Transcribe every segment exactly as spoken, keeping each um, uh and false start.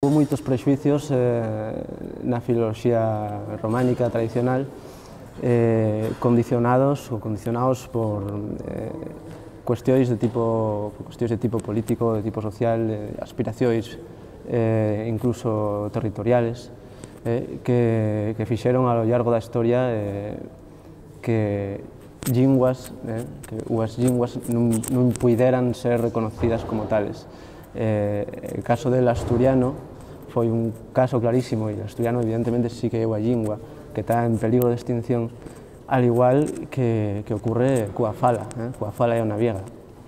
Hubo moitos prexuicios, eh, na filoloxía románica tradicional, eh, condicionados o condicionaos por, eh, cuestiones de tipo, cuestiones de tipo político, de tipo social, eh, aspiraciones, eh, incluso territoriales, eh, que, que fixeron a lo llargo da historia, eh, que llingües, eh, que unhas llingües nun, nun puideran ser reconocidas como tales. Eh, el caso del asturiano foi un caso clarísimo, y el asturiano evidentemente sí que é unha llingua que está en peligro de extinción, al igual que, que ocurre coa fala, eh, coa fala y a naviega.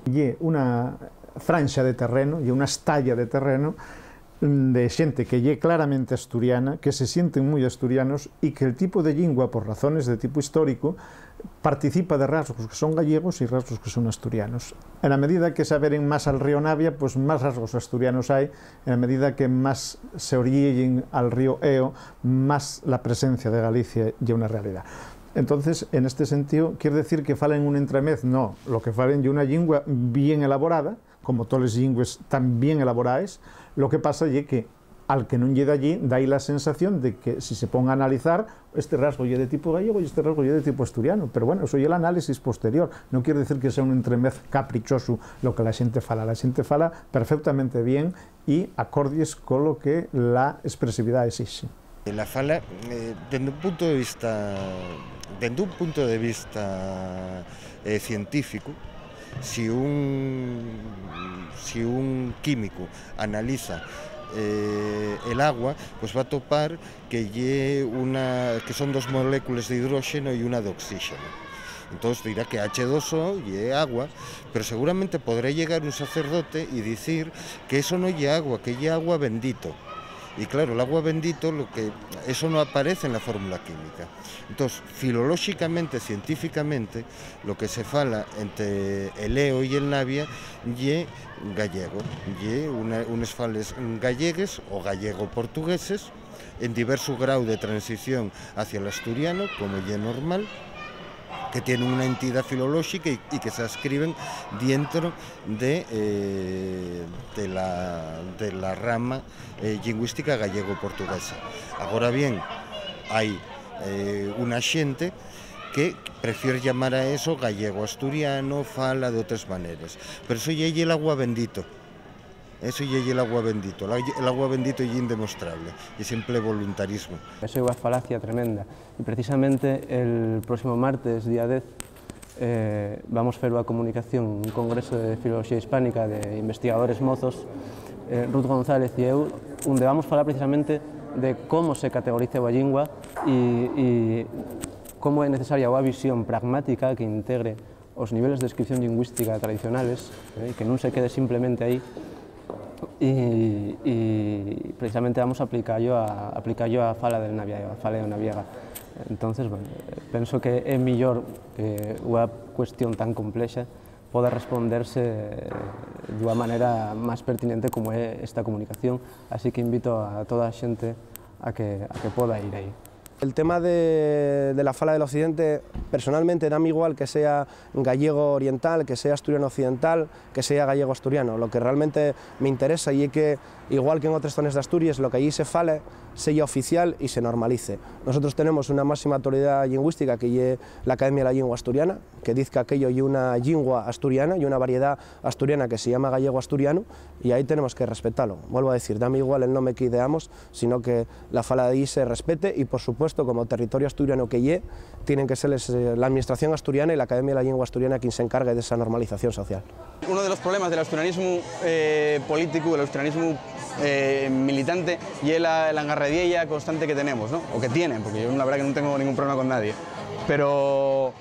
Ye una franxa de terreno, ye una estalla de terreno de xente que ye claramente asturiana, que se sienten mui asturianos y que el tipo de llingua, por razones de tipo histórico, participa de rasgos que son gallegos y rasgos que son asturianos. En la medida que se averen más al río Navia, pues más rasgos asturianos hai. En la medida que más se oriyen al río Eo, más la presencia de Galicia ye una realidad. Entonces, en este sentido, ¿quiere decir que falen un entremez? No, lo que falen ye una llingua bien elaborada, como toles llingües tan bien elaboraes. Lo que pasa ye que al que nun ye d'allí, da-y la sensación de que, si se pon a analizar, este rasgo ye de tipo gallego y este rasgo ye de tipo asturiano. Pero bueno, eso ye l'análisis posterior. No quiere decir que sea un entremez caprichosu lo que la xente fala. La xente fala perfectamente bien y acordies con lo que la expresividá esixe. La fala, eh, dende un punto de vista, dende un punto de vista, eh, científico, si un, si un químico analiza, eh, el agua, pues va a topar que ye una, que son dos moléculas de hidróxeno y una de oxígeno. Entonces dirá que H dos O ye agua, pero seguramente podrá llegar un sacerdote y dicir que eso no ye agua, que ye agua bendito. Y claro, el agua bendito, lo que, eso no aparece en la fórmula química. Entonces, filolóxicamente, científicamente, lo que se fala entre el Eo y el Navia ye gallego, ye una, unes fales gallegues o gallego-portugueses, en diversu grau de transición hacia l'asturiano, como ye normal, que tienen una entidá filolóxica y, y que se ascriben dientro de, eh, de la, de la rama, eh, llingüística gallego-portuguesa. Agora bien, hai, eh, una xente que prefier llamar a eso gallego-asturiano, fala de otres maneres. Pero eso ye, ye l'agua bendito. Eso ye, ye l'agua bendito. La, l'agua bendito ye indemostrable. Ye simple voluntarismo. Eso é unha falacia tremenda. Y precisamente el próximo martes, día diez, eh, vamos fer una comunicación, un congreso de filoloxía hispánica de investigadores mozos, eh, Ruth González y eu, onde vamos falar precisamente de cómo se categoriza a llingua y, y cómo é necesaria una visión pragmática que integre os niveles de descripción lingüística tradicionales, eh, que nun se quede simplemente aí, y, y precisamente vamos a aplicarlo a, aplicarlo a fala del Navia-, a fala de Naviega. Entonces, bueno, penso que é mellor que unha cuestión tan complexa poda responderse, eh, d'una manera más pertinente como é esta comunicación. Así que invito a toda a xente a que, a que poda ir aí. El tema de, de la fala del occidente, personalmente, dame igual que sea gallego oriental, que sea asturiano occidental, que sea gallego asturiano. Lo que realmente me interesa ye que, igual que en otres zones d'Asturies, lo que allí se fale seya oficial y se normalice. Nosotros tenemos una máxima autoridá llingüística, que ye l'Academia de la Llingua Asturiana, que diz que aquello ye una llingua asturiana, ye una variedá asturiana que se llama gallego asturiano, y ahí tenemos que respetalo. Vuelvo a decir, dame igual el nome que ideamos, sino que la fala d'allí se respete y, por supuesto, como territorio asturiano que ye, tienen que ser les, eh, la Administración asturiana y l'Academia de la Llingua Asturiana quien se encargue d'esa normalización social. Uno de los problemas del asturianismo, eh, político, del asturianismo, eh, militante, ye la, la engarradiella constante que tenemos, ¿no? O que tienen, porque yo la verdad que no tengo ningún problema con nadie. Pero,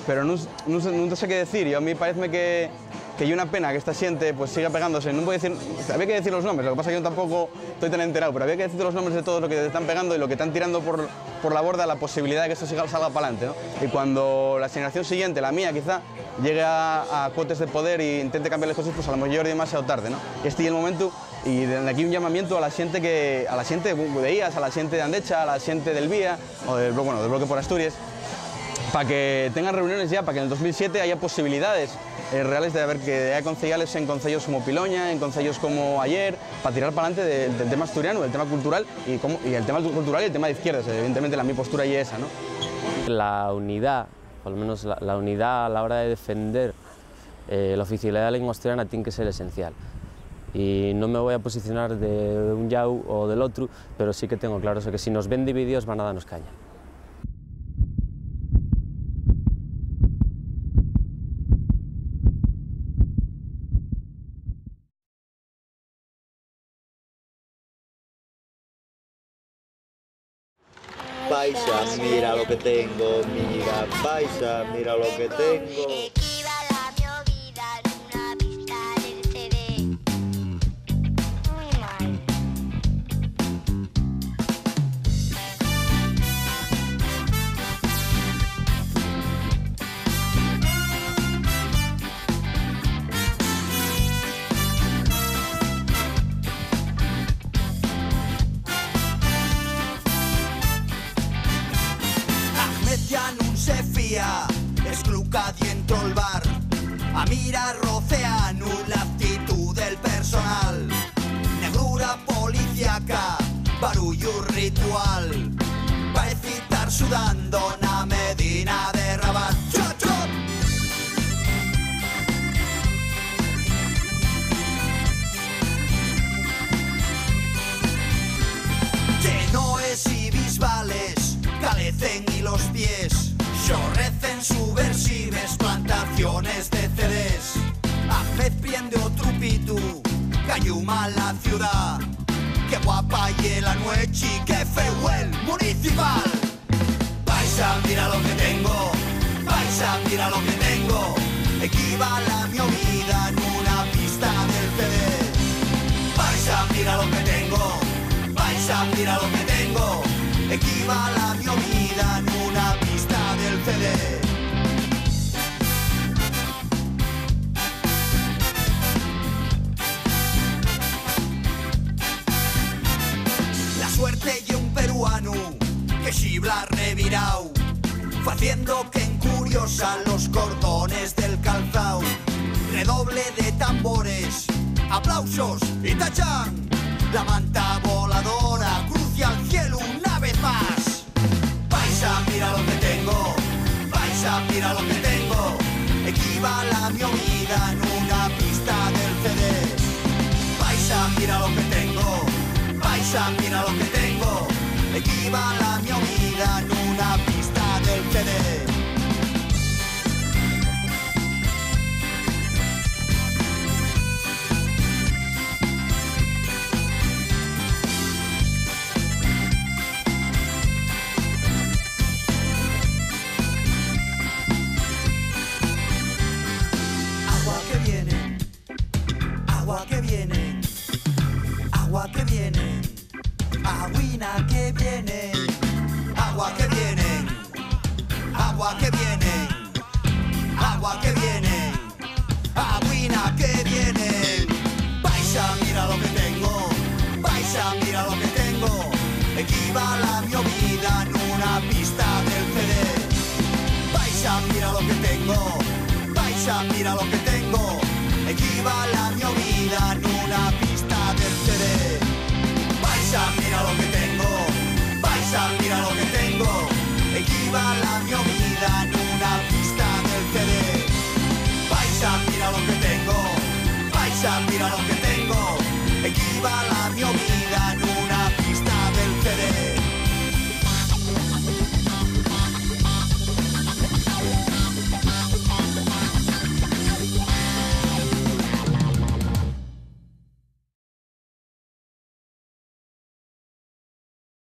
pero nun, nun sé, nun te sé qué decir. Yo, a mí paréceme que, que ye una pena que esta xente, pues, siga pegándose. Non voi decir, había que decir los nombres, lo que pasa que yo tampoco estoy tan enterado, pero había que decir los nombres de todos los que están pegando y los que están tirando por, por la borda la posibilidad de que esto siga, salga pa'lante, ¿no? Y cuando la generación siguiente, la mía quizá, llegue a, a cuotes de poder y intente cambiar las cosas, pues a lo mejor ya es demasiado tarde, ¿no? Y este es el momento, y desde aquí un llamamiento a la gente que, a la gente de Ias, a la gente de Andecha, a la gente del Vía, o del, blo-, bueno, del Bloque por Asturias, Pa que tengan reuniones ya, pa que nel dos mil siete haya posibilidaes, eh, reales de haber que haya conceyales en conceyos como Piloña, en conceyos como Ayer, pa tirar p'alante de, del tema asturianu, del tema cultural y como, y el tema cultural y el tema de izquierdas. Evidentemente, la mi postura ye esa, ¿no? La unidá, polo menos la, la unidá a la hora de defender, eh, la oficialidá de la llingua asturiana tien que ser esencial. Y non me voi a posicionar de un llau o del otru, pero sí que tengo claro que si nos ven divididos van a danos caña. Paisa, mira lo que tengo, mira, paisa, mira lo que tengo. Equiva la mi vida en una pista del C D. Muy mal. Ahmed ya nun se fía, escluca dientro'l bar. Amira Roceanu l'actitú del personal. Negrura policíaca, barullu ritual. Paeci tar sudando na Medina de Rabat. ¡Chop, chop! Llenoes y bisbales, calecen y los pies, xorrecen subversives plantaciones de C Ds. Ahmed prende otru pitu, cayuma la ciudá. Qué guapa ye la nuechi, qué feuel municipal. Paisa, mira lo que tengo, paisa, mira lo que tengo. Equiva la mi vida en una pista del C D. Paisa, mira lo que tengo, paisa, mira lo que tengo. Equiva la mi vida en una pista del C D. La suerte ye un peruanu que xibla revirao, faciendo que encuriosa los cordones del calzao. Redoble de tambores, aplausos y tachán. La manta voladora crucia el cielo una vez más. Paisa, mira lo que tengo, paisa, mira lo que tengo. Equiva la mi vida en una pista del C D. Paisa, mira lo que tengo, paisa, mira lo que tengo. Equiva la mi vida en una pista del C D. Agua que viene, agua que viene, agua que viene, agüina que viene, agua que viene, agua que viene, agua que viene. Agüina que viene. Paisa, mira lo que tengo, paisa, mira lo que tengo. Equiva la mi vida en una pista del C D. Paisa, mira lo que tengo, paisa, mira lo que tengo. Equiva la mi vida en